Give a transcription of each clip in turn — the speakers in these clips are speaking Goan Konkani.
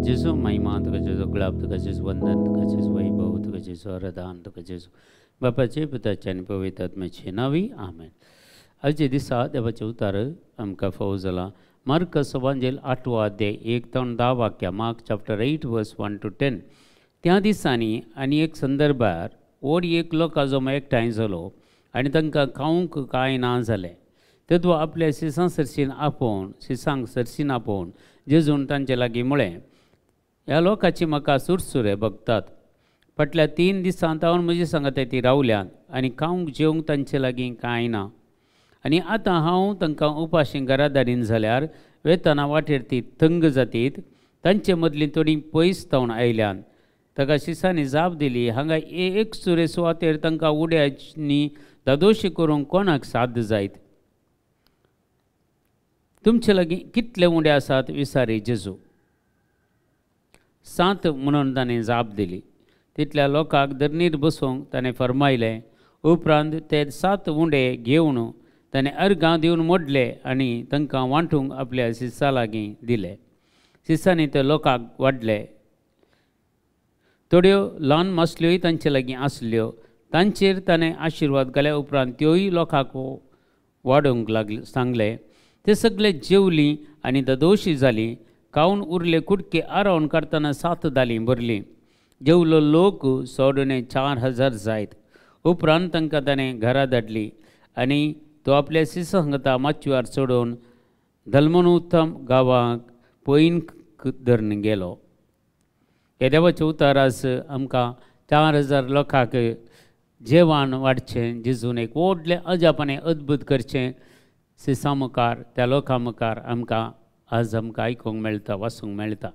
जेजू महिमा तुका, जेजू गुलाब तुका, जेजू वंदन तुका, जेजू वैभव तुका, जेजू आराधन तुका, जेजू बापाचे पुताचे आनी पवित्र आत्म्याचे नांवी आमेन. आयचे दिसा देवाचें उतार आमकां फावो जाला. मार्कस वांजेल 8वो अध्याय 1 ते 10 वाक्या, Mark chapter 8 verse 1 to 10. त्या दिसांनी आनी एक संदर्भार व्हड एक लोकां जमो एकठांय जालो आनी तांकां खावंक कांय ना जालें. तेदो आपल्या शिसां सरशीन आपोवन शिसांक सरशीन आपोवन जेजून तांचे लागीं म्हळें, ह्या लोकांची म्हाका सुरसुरे भोगतात. फाटल्या 3 दिसां तावन म्हजे सांगता ती रावल्यात आनी खावंक जेवंक तांचे लागीं कांय ना. आनी आतां हांव तांकां उपाशी घरा धाडीन जाल्यार वेतना वाटेर ती थंग जातीत. तांचे मदलीं थोडीं पयस तावन आयल्यान. ताका शिसांनी जाप दिली, हांगा एक सुरे सुवातेर तांकां उड्यांनी दादोशी करूंक कोणाक साध्य जायत? तुमचे लागीं कितले उंडे आसात? विचारी जेजू. 7 म्हणून ताणें जाप दिली. तितल्या लोकांक धरणीर बसोवंक ताणें फर्मायलें. उपरांत ते 7 उंडे घेवन ताणें अर्गां दिवन मोडले आनी तांकां वांटूंक आपल्या शिसां लागीं दिले. शिसांनी ते लोकांक वाडले. थोड्यो ल्हान मासल्योय तांचे लागीं आसल्यो. तांचेर ताणें आशिर्वाद घाल्या उपरांत त्योय लोकांक वाडोवंक लागले सांगले. ते सगळे जेवलीं आनी ददोशी जालीं. खावन उरले कुडके आरावन काडटना 7 दालीं भरलीं. जेवलो लोक सोडणे 4000 जायत. उपरांत तांकां ताणें घरा धाडली आनी तो आपल्या शिसां सांगता माचयेर चडोवन दलमनुत्तम गांवाक पयन धरून गेलो. हे देवाचे उतारास आमकां 4000 लोकांक जेवण वाडचें जेजून एक व्हडलें अजाप आनी अद्भुत करचें शिसां मुखार त्या लोकां मुखार आमकां आज आमकां आयकूंक मेळटा, वाचूंक मेळटा.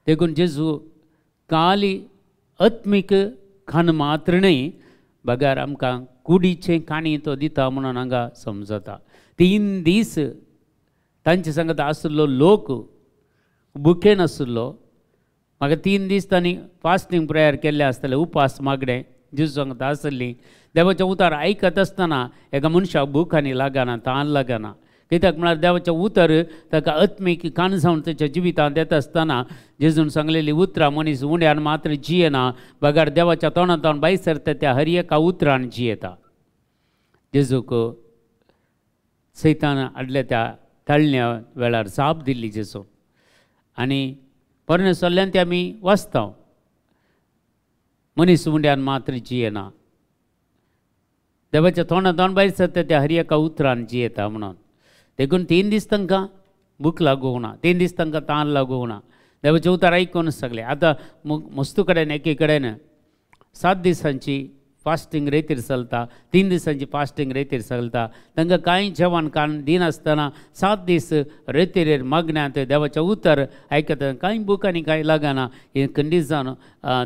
देखून जेजू काली आत्मीक खाण मात्र न्हय बगर आमकां कुडीचें काणी तो दिता म्हणून हांगा समजता. 3 दीस तांचे सांगता आशिल्लो लोक भुकेन आशिल्लो. म्हाका 3 दीस तांणी फास्टींग प्रेयर केल्लें आसतलें, उपास मागणें जेजू सांगता आसली. देवाचें उतर आयकत आसतना एका मनशाक भूक आनी लागना, तान लागना. कित्याक म्हळ्यार देवाचें उतर ताका आत्मीक कान जावन ताच्या जिवितांत येता आसतना जेजून सांगलेली उतरां मनीस उंड्यान मात्र जियेना बगर देवाच्या तोंडांत भायर सरता त्या हर एका उतरान जियेता. जेजूक सैतान आडल्या त्या ताळण्या वेळार जाप दिल्ली जेजू. आनी पोरण्या सल्ल्यान ते आमी वाचता, मनीस उंड्यान मात्र जियेना देवाच्या तोंडांत भायर सरता त्या हर एका उतरान जियेता म्हणून. देखून 3 दीस तांकां भूक लागूंक ना, 3 दीस तांकां तान लागूंक ना. देवाचें उतर आयकून सगळें. आतां मस्तू कडेन एके कडेन 7 दिसांची फास्टींग रेतीर चलता, 3 दिसांची फास्टींग रेतीर चलता. तांकां कांय जेवण खाण दिनासतना 7 दीस रेतीर मागण्यांत देवाचें उतर आयकता, कांय भूक आनी कांय लागना. हें कंडीशन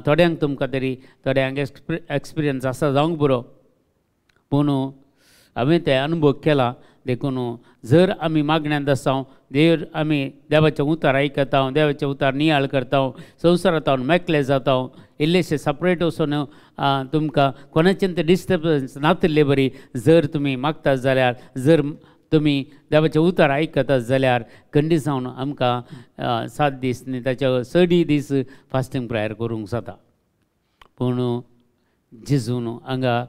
थोड्यांक तुमकां तरी थोड्यांक एक्सपिरियन्स आसा जावंक बरो, पूण हांवें ते अनुभव केला. देखून जर आमी मागण्यांत आसा, देव आमी देवाचें उतर आयकता, देवाचें उतर नियाळ करता, संवसारांत मेकळे जाता, इल्लेशे सेपरेट वचून तुमकां कोणाचें ते डिस्टर्बन्स नातिल्ले बरी जर तुमी मागता जाल्यार, जर तुमी देवाचें उतर आयकता जाल्यार कंडीजावन आमकां 7 दीस न्ही ताच्या 6 दीस फास्टींग प्रेयर करूंक जाता. पूण जेजून हांगा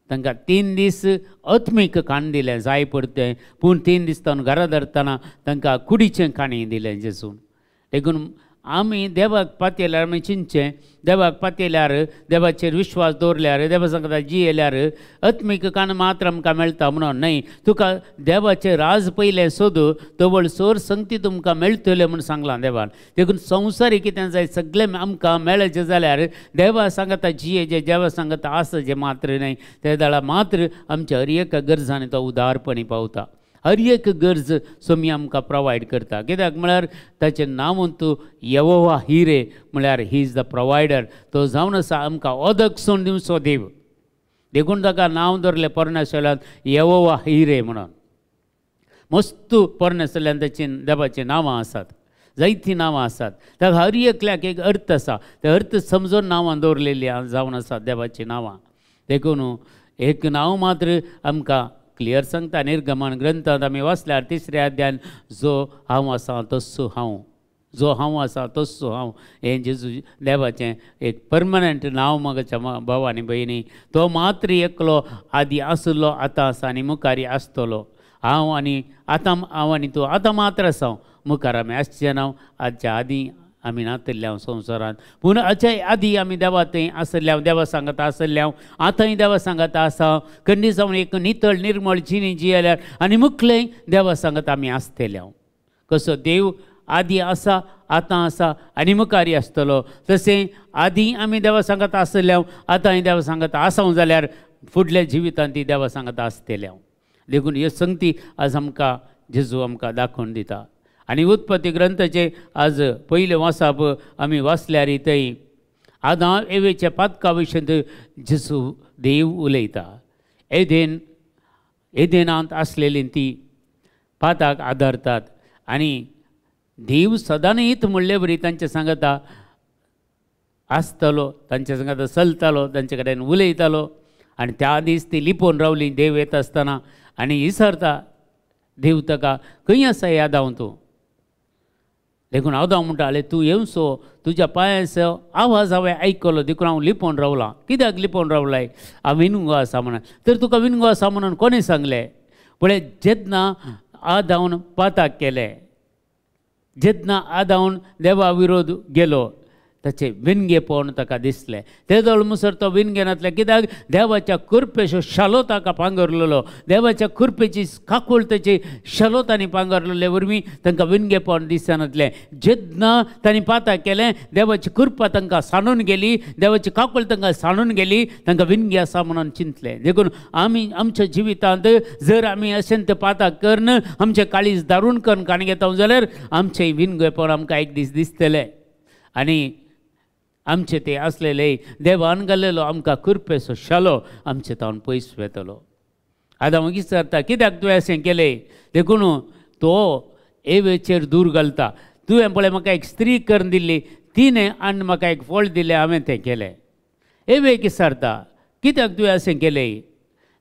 तांकां 3 दीस आत्मीक खाण दिलें जाय पडतें, पूण 3 दीस तावन घरा धरतना तांकां कुडीचें काणी दिलें जेजून. देखून आमी देवाक पातयल्यार आमी चिंतचें, देवाक पातयल्यार देवाचेर विश्वास दवरल्यार देवा सांगता जियेल्यार आत्मीक कान मात्र आमकां मेळटा म्हणून न्हय. तुका देवाचें राज पयलें सोद, तवळ सोर संगती तुमकां मेळटलें म्हूण सांगलां देवान. देखून संवसारी कितें जाय सगळें आमकां मेळचें जाल्यार देवा सांगता जिये जे देवा सांगता आसा जें मात्र न्हय ते दाळा मात्र आमच्या हर एका गरजांनी तो उदारपणी पावता. हर एक गरज स्वामी आमकां प्रोवायड करता. कित्याक म्हळ्यार ताचें नांव तूं यहोवा हिरे म्हळ्यार he is the provider. तो जावन आसा आमकां ओदक सोडून दिवचो देव. देखून ताका नांव दवरलें पोरण्या शैलांत यहोवा हिरे म्हणून. मस्त पोरण्या शैलांत ताची देवाचीं नांवां आसात, जायतीं नांवां आसात. ताका हर एकल्याक एक अर्थ आसा, ते अर्थ समजून नांवां दवरलेलीं जावन आसात देवाचीं नांवां. देखून एक नांव मात्र आमकां क्लियर सांगता निर्गमन ग्रंथांत आमी वाचल्यार 3 अध्यायान, जो हांव आसा तस्सो हांव, जो हांव आसा तस्सो हांव हें जेजू देवाचें एक परमनंट नांव म्हाका भाव आनी भयणी. तो मात्र एकलो आदी आसलो, आतां आसा आनी मुखारी आसतलो. हांव आनी आतां हांव आनी तूं आतां मात्र आसा, मुखार आमी आसचे ना. आजच्या आदीं आमी नातल्ले हांव संवसारांत, पूण हाच्या आदीं आमी देवा थंय आसल्ले हांव, देवा सांगता आसल्ले हांव, आतांय देवा सांगता आसा. खंडी जावन एक नितळ निर्मळ जिणी जियेल्यार आनी मुखलें देवा सांगता आमी आसतले हांव. कसो देव आदी आसा, आतां आसा आनी मुखारी आसतलो, तशें आदीं आमी देवा सांगता आसल्ले हांव, आतांय देवा सांगता आसा जाल्यार फुडल्या जिवितांत ती देवा सांगता आसतले हांव. देखून ह्यो संगती आज आमकां जेजू आमकां दाखोवन दिता. आनी उत्पत्ती ग्रंथाचे आज पयलें वाचप आमी वाचल्यार थंय आदां एवेच्या पातका विशयांत जेजू देव उलयता. एदेन एदेनांत आसलेली ती पाताक आदारतात आनी देव सदांच म्हणले बरी तांचे सांगता आसतलो, तांचे सांगता चलतालो, तांचे कडेन उलयतालो. आनी त्या दीस ती लिपोवन रावली देव येता आसतना आनी विसरता देव ताका खंय आसा यादांव तूं. देखून हांव म्हणटा आले तूं येवचो, तुज्या पांयाचो आवाज हांवें आयकलो देखून हांव लिपोवन रावलां. कित्याक लिपोवन रावलाय? हांव विनगो आसा म्हणून. तर तुका विनगो आसा म्हणून कोणें सांगलें? पळय जेन्ना आदावन पाताक केलें, जेन्ना आदावन देवा विरोध गेलो, ताचें विनगेपण ताका दिसलें. ते दोळ मुसर तो विनगेनातलें कित्याक देवाच्या कुरपेचो शालो ताका पांगरलेलो, देवाच्या कुरपेची काकूळ ताची शालो तांणी पांगरलेले वरवीं तांकां विनगेपण दिसनातलें. जेन्ना तांणी पाता केलें देवाची कृपा तांकां सांडून गेली, देवाची काकूळ तांकां सांडून गेली, तांकां विनगे आसा म्हणून चिंतलें. देखून आमी आमच्या जिवितांत जर आमी अशें ते पाता करून आमचें काळीज दारून करून काण घेता जाल्यार आमचें विनगेपण आमकां एक दीस दिसतलें. आनी आमचे ते आसलेले देवान घाल्लेलो आमकां कृपेचो शालो आमचे तावन पयस वेतलो. आतां मागीर विचारता कित्याक तुवें अशें केलें? देखून तो एवेचेर दूर घालता. तुवें पळय म्हाका एक स्त्री करून दिल्ली, तिणें आनी म्हाका एक फळ दिलें, हांवें तें केलें. एवेक विचारता कित्याक तुवें अशें केलें?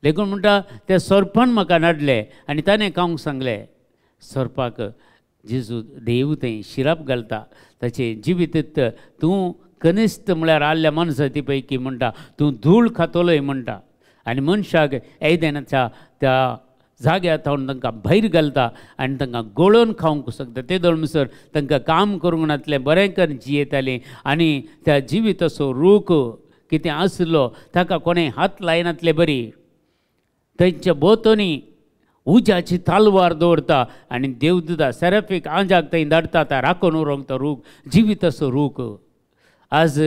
देखून म्हणटा तें सोरपान म्हाका नडलें आनी ताणें खावंक सांगलें. सोरपाक जेजू देव थंय शिराप घालता. ताचें जिवीत तूं कनिश्ट म्हळ्यार आल्ल्या मनशाती पैकी म्हणटा तूं धूळ खातलोय म्हणटा. आनी मनशाक एदेनाच्या त्या जाग्यार थावन तांकां भायर घालता आनी तांकां गोळोवन खावंक शकता. ते दोळ म्हणसर तांकां काम करूंक नातलें, बरें करून जियेतालीं. आनी त्या जिविताचो रूख कितें आसलो ताका कोणें हात लायनातले बरी. थंयच्या भोंवतणी उज्याची तालवार दवरता आनी देवदूता सेराफीक आंजाक थंय धाडटा, ता राखून उरोंक तो रूख, जिविताचो रूख. आज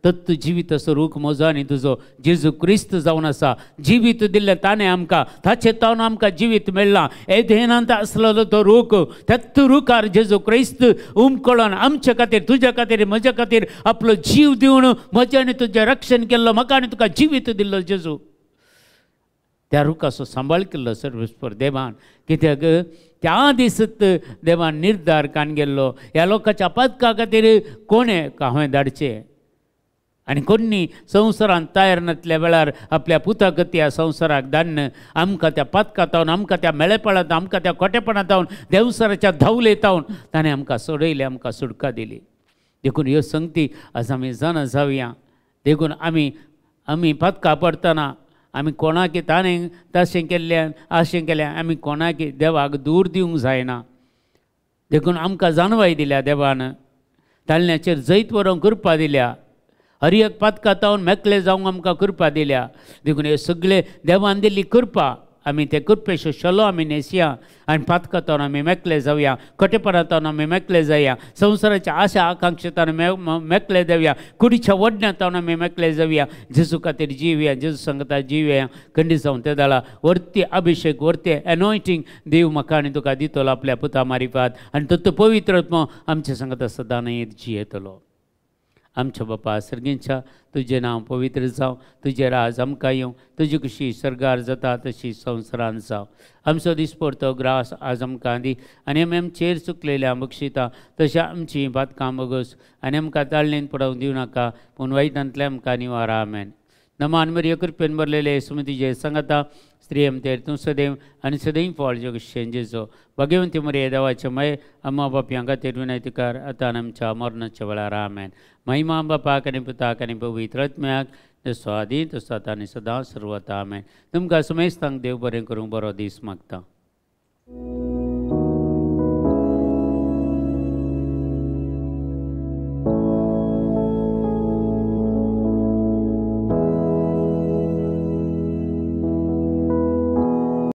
तत्व जिवीत असो रूख म्हजो आनी तुजो जेजू क्रिस्त जावन आसा. जिवीत दिल्लें ताणें आमकां, ताचे तावन आमकां जिवीत मेळ्ळां. एदेनांत आसलेलो तो रूख, त्याच रुखार जेजू क्रिस्त उमकळोन आमचे खातीर, तुज्या खातीर, म्हज्या खातीर आपलो जीव दिवन म्हजें आनी तुजें रक्षण केल्लो, म्हाका आनी तुका जिवीत दिल्लो जेजू. त्या रुखाचो सांबाळ केल्लो सर्वेस्पर देवान. कित्याक त्या दिसत देवान निर्धार कान गेल्लो ह्या लोकांच्या पदका खातीर कोणें हांवें धाडचें. आनी कोणी संवसारांत तयार नातल्या वेळार आपल्या पुतागती ह्या संवसाराक धाडन आमकां त्या पातकांतावन, आमकां त्या मेळेपणांत, आमकां त्या खोटेपणांतावन, देवसराच्या धांवलेतावन ताणें आमकां सोडयलें, आमकां सुटका दिली. देखून ह्यो संगती आज आमी जाणा जावया. देखून आमी आमी पातकां पडटना आमी कोणाक ताणें तशें केल्ल्यान अशें केल्यान आमी कोणाक देवाक दूर दिवंक जायना. देखून आमकां जाणवाय दिल्या देवान, ताळण्याचेर जैत व्हरूंक कृपा दिल्या, हर एक पातकां मेकळे जावंक आमकां कृपा दिल्या. देखून हे सगळे देवान दिल्ली कृपा आमी ते कृपेचो शलो आमी न्हेसया आनी पातकांतावन आमी मेकळे जावया, खोटेपणांतावन आमी मेकळे जावया, संवसाराच्या आशा आकांक्षेतान मेकळे जावया, कुडीच्या वडण्यातावन आमी मेकळे जावया, जेजू खातीर जिवया, जेजू सांगता जिवया. खंडीत जावन ते दाळा वरती अभिशेक, वरते एनॉयटींग देव म्हाका आनी तुका दितलो आपल्या पुता मारिफात, आनी तो पवित्र आत्मो आमच्या सांगता सदां जियेतलो. आमच्या बापा सर्गींच्या, तुजें नांव पवित्र जावं, तुजें राज आमकां येवं, तुजी कशी सर्गार जाता तशी संवसारान जावं. आमचो दिसपडतो ग्रास आज आमकां दी, आनी आमी आमचेर चुकलेल्या बक्षिता तशें आमची बातकां बगस, आनी आमकां ताळणेन पडोवंक दिवं नाका, पूण वायटांतल्या आमकां निवारा. आमेन. नमान मरिया कृपेन भरलेले सुमतीचे सांगाता स्त्रियम तेर तूं सदैव आनी सदैव फळ जगशें जेजो भगवंती मरिया देवाचे मय अम्मा बापयां खातीर विनंतीकार आतां आमच्या मरणाच्या वेळार आमेन. महिमा बापाक आनी पुताक आनी पवित्र आत्म्याक जसो आदी तसो आतां आनी सदां सर्वता आमेन. तुमकां समेस्तांक देव बरें करूं बरो दीस मागता.